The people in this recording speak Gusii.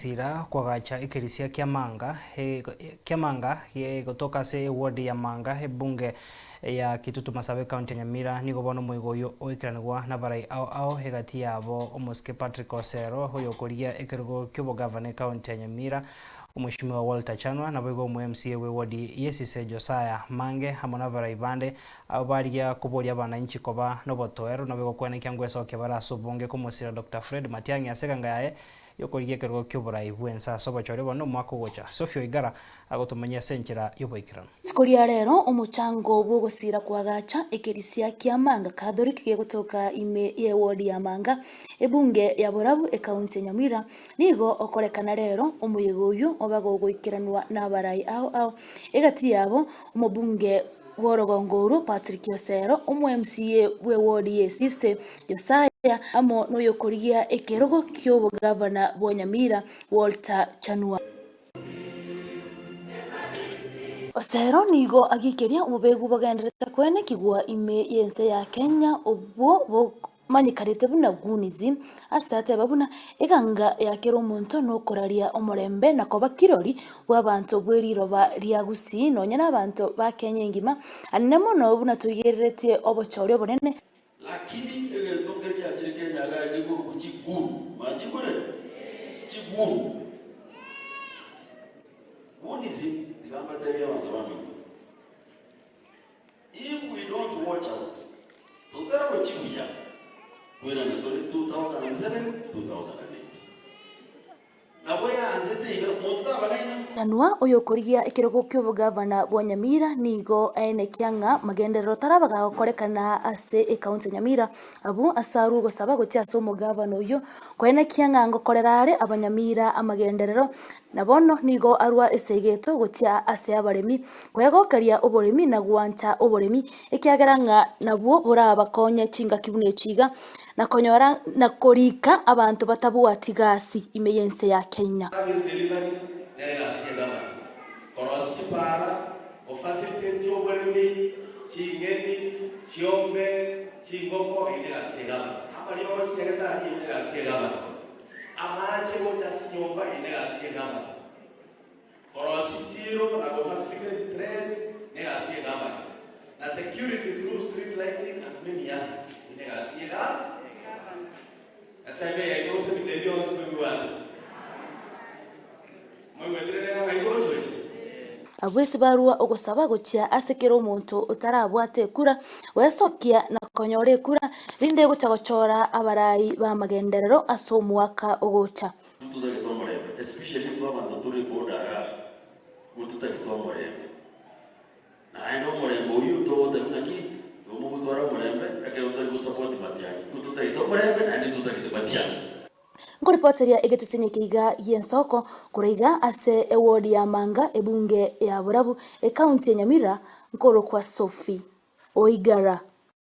bw'ogosira kwagacha ekerisia kia Manga kia Manga gegotoka ase eward ya Manga ebunge ya Kitutu Masabe ekaunti ya Nyamira nigo bono omoigo oyio oikeranigwa nabarai ao ao egati yabo omosike Patrick Osero oyokorigia ekerogo kiobogavana ekaunti ya Nyamira Omweshimiwa Walter Chanwa naboigo omo MCA bw'eward y'Esise Josiah Mange amo nabarai bande Abwo barigia koboria abananchi koba nobotoereru naboigo kwenekia ngwesokia bare ase obonge komosira Doctor Fred Matiang'i ase eganga yaye y'okorigia ekerogo ki'oborai bw'ense ase obochori obonene omwaka ogocha. Sophie Oigara agotomanyia ase enchera y'oboikeranu. Rituko ria rero omochango bw'ogosira koagacha ekerisia kia Manga Catholic gegotoka ime y'eward ya Manga, ebunge ya Borabu ekaunti ya Nyamira, nigo okorekana rero omoyega oyio obe gogoikeranwa nabarai ao ao. Egati yabo omobunge bw'orogongo orwo Patrick Osero, omo-MCA bw'ewodi y'Esise, Josiah, amo noyokorigia ekerogo ki'obogavana bwa Nyamira, Walter Chanua. Osero nigo agikeria obobegu bogenderete koenekigwa ime y'ense ya Kenya obwo Manyekanete buna Goonies, ase ateba buna eganga ya kera omonto nokoraria omorembe na koba kirori bw'abanto bwe riroba ria Gusii nonya nabanto ba Kenya engima, anene mono buna toigereretie obochori obonene. Lakini egento nkeria giachire Kenya iga gekorokwa chiguru, manya chigure? Chiguru. Goonism, tiga mbatebie abanto baminto. If we don't watch out, totarochi buya, koirana tore 2007, 2008. Nabo yaanzete iga, monto tabang'aina. Chanua, oyokorigia ekerogo ki'obogavana bwa Nyamira, nigo aenekia ng'a magenderero taraba gagokorekana ase ekaunti ya Nyamira, abwo ase arwe ogosaba gochia ase omogavana oyio, koenekia ng'a ngokorera are abanyamira amagenderero, na bono nigo arwa esegeto gochia ase abaremi. Kwegokeria oboremi na gwancha oboremi, ekiagera ng'a nabwo borabakonye chingaki buna echi iga, na konyora na korika abanto batabwati gasi ime y'ense ya Kenya. Service delivery nere egasi ya gavana, korosia chipara, gofacilitate oboremi, ching'eni, chiombe, chingoko, eyio negasi ya gavana. Amariogo chinyagetari eyio negasi ya gavana. Amache gocha ase chinyomba eyio negasi ya gavana. Korosia chiiro na gofacilitate trade negasi y'egavana, na security through street lighting and many others negasi y'egavana. Nyasae mbuya yaito gose ebinto ebi bionsi tobibwate. Moigwete rende ng'a ng'ai gochocha? Abwo ase barua ogosaba gochia ase kera omonto otarabwate ekura, gwesokia na konyora ekura, rinde gocha gochora abarai b'amagenderero ase omwaka ogocha. Ntotagete omorembe especially intwe abanto tore boda igaa, nigo totagete omorembe. Naende omorembe oyio togoteba ng'aki, igo mogotwara omorembe ekero totari gosupport matiang'i, nigo totagete omorembe naende ntotagete matiang'i. Nkoripoteria egetisini eke iga gi'ensoko korwa iga ase eward ya Manga ebunge ya Borabu, ekaunti ya Nyamira, nkorokwa Sophie Oigara.